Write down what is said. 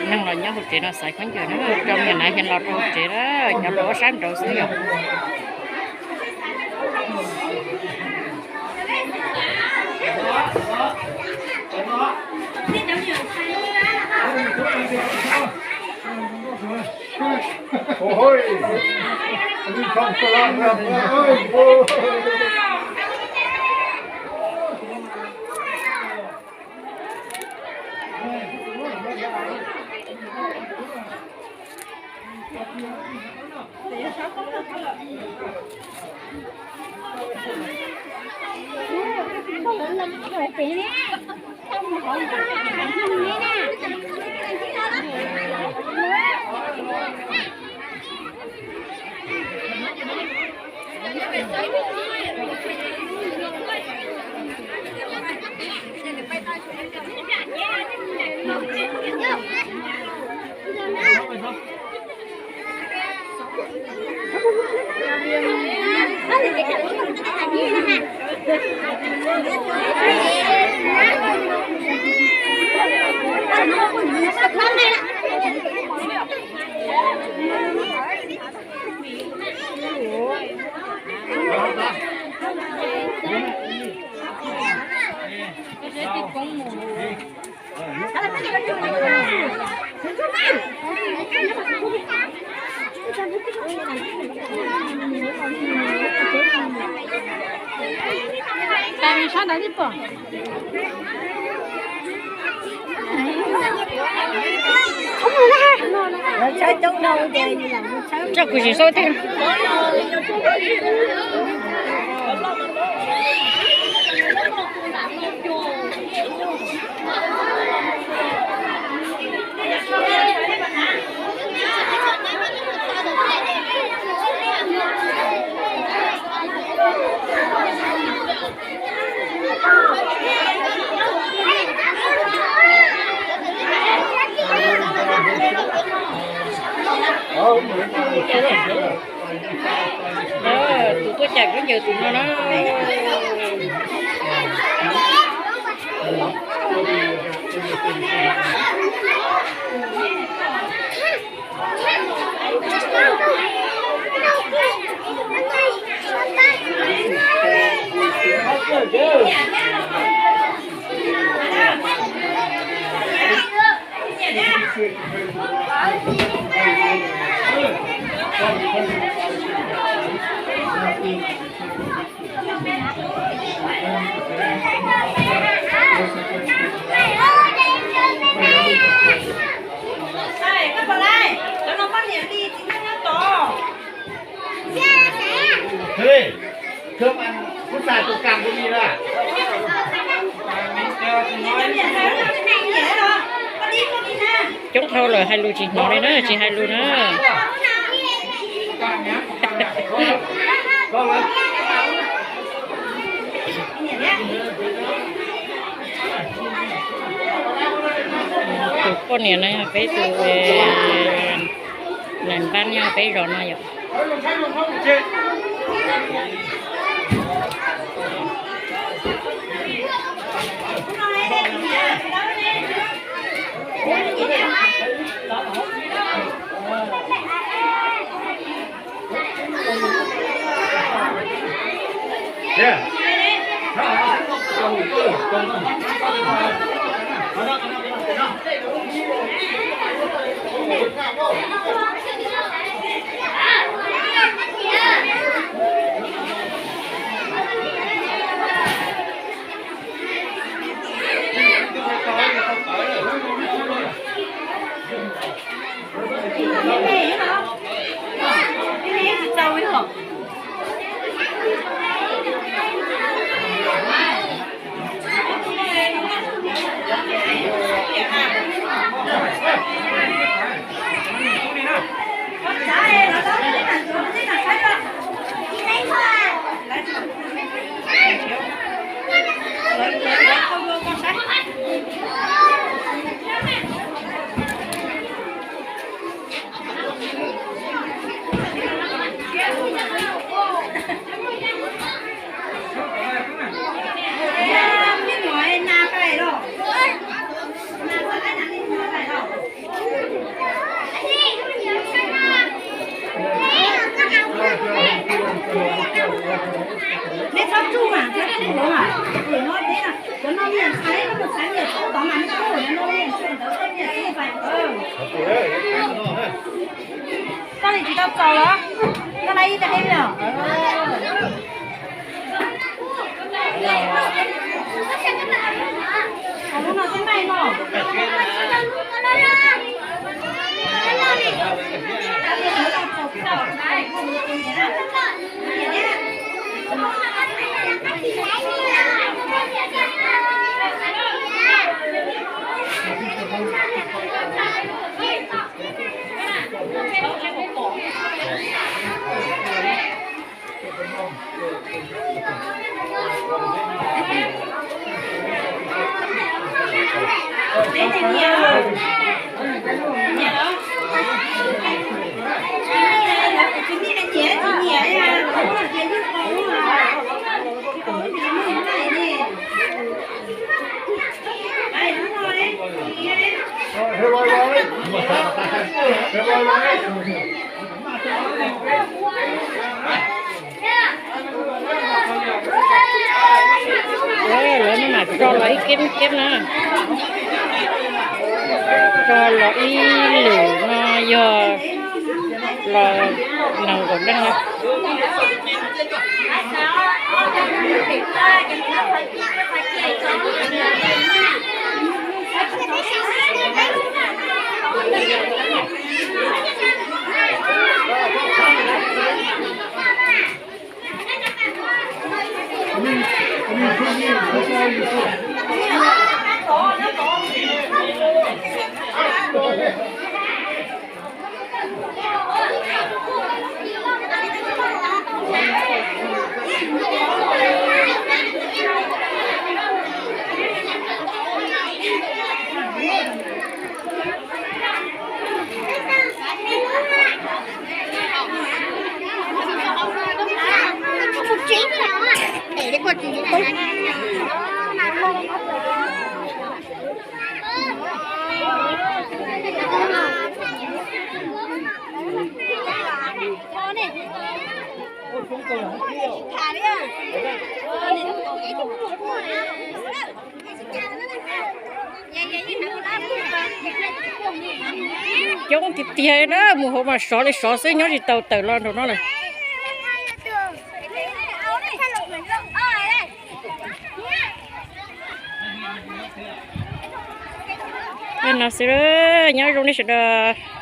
Neeg los nyob hauv tsev no xaiv khaub ncaws na, coj niam na hias los rau hauv tsev na, cov hluas sab nraud xwb yom. Tso kuv sim xaub thiab. Tus tuaj cais khaub ncaws tus no na. Coob dhau lawm hais lus tsis hnov li na, tsis hais lus na. Tus poj niam no yog peb tus, nam npab nyob peb zos no yom. Koj li tsis tau txaus los? Koj na ib tag hib no. Lub no xwb maij no. Lawv no mas tso los ib keb keb na. Tso los ib lwm no yog los nees nkaum leej na. Coob tiag tiag na, mus hauv mas sov li sov xwb, nyob tsis tau tawm los nraum no lawm. Li no xwb, nyob zoo nej sawv daws.